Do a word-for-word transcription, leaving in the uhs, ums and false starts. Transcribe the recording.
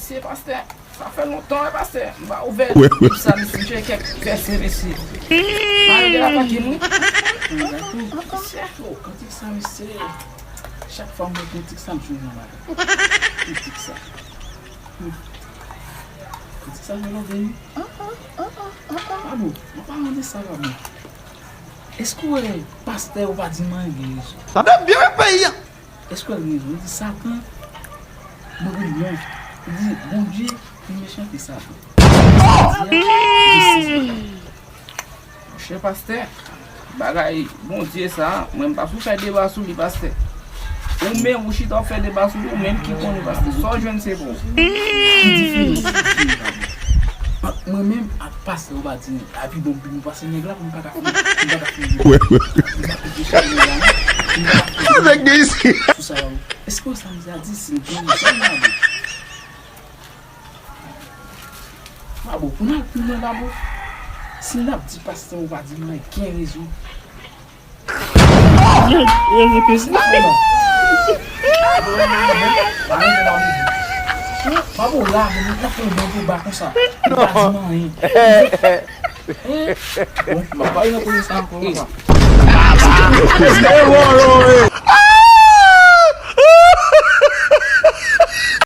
Mesye pastè, sa fè lontan, wi, pastè. M pa ouvè liv sa, mesye, m chèche kèk vèsè, mesye. Mari de la pati, wi. Mesye, oh, kantik sa, mesye. Chak fwa m wè kantik sa, m sonje yon bagay. Kantik sa. Hmm. Kantik sa, fè lontan, wi. An, an, an, an, an, an. Babo, mwen pa mande sa, babo. Èske w wè pastè yo pa di m anyen gen rezon? Sa fè byen wè peyi a. Èske w wè l gen rezon? Li di Satan, mwen gen yon. Li di Bondye pi mechan ke Satan. Monchè pastè, bagay Bondye sa, mwen m pa sou fè deba sou li pastè. Ou menm, ou chita w fè deba sou li, ou menm ki konnen pastè. Sa w jwenn se bon. Ki diferans ki gen ant mwen menm ak pastè Obadin? A pi bon pou nou pase nèg la pou m pa ka fini, pou m pa ka fini. Wè, wè. M pa ka fini sou nèg la, non. M pa ka fini. Sa nèg gen isi? Sou sa, èske w sa m di a di si l gen rezon, babo? Babo, pou n al pi lwen, babo. Si n ap di pastè Obadin gen rezon. Jezi Kris. Babo, la, men, la fè yon bon deba konsa. Li pa di m anyen. Bon, m ap pale nan koze sa ankò, papa.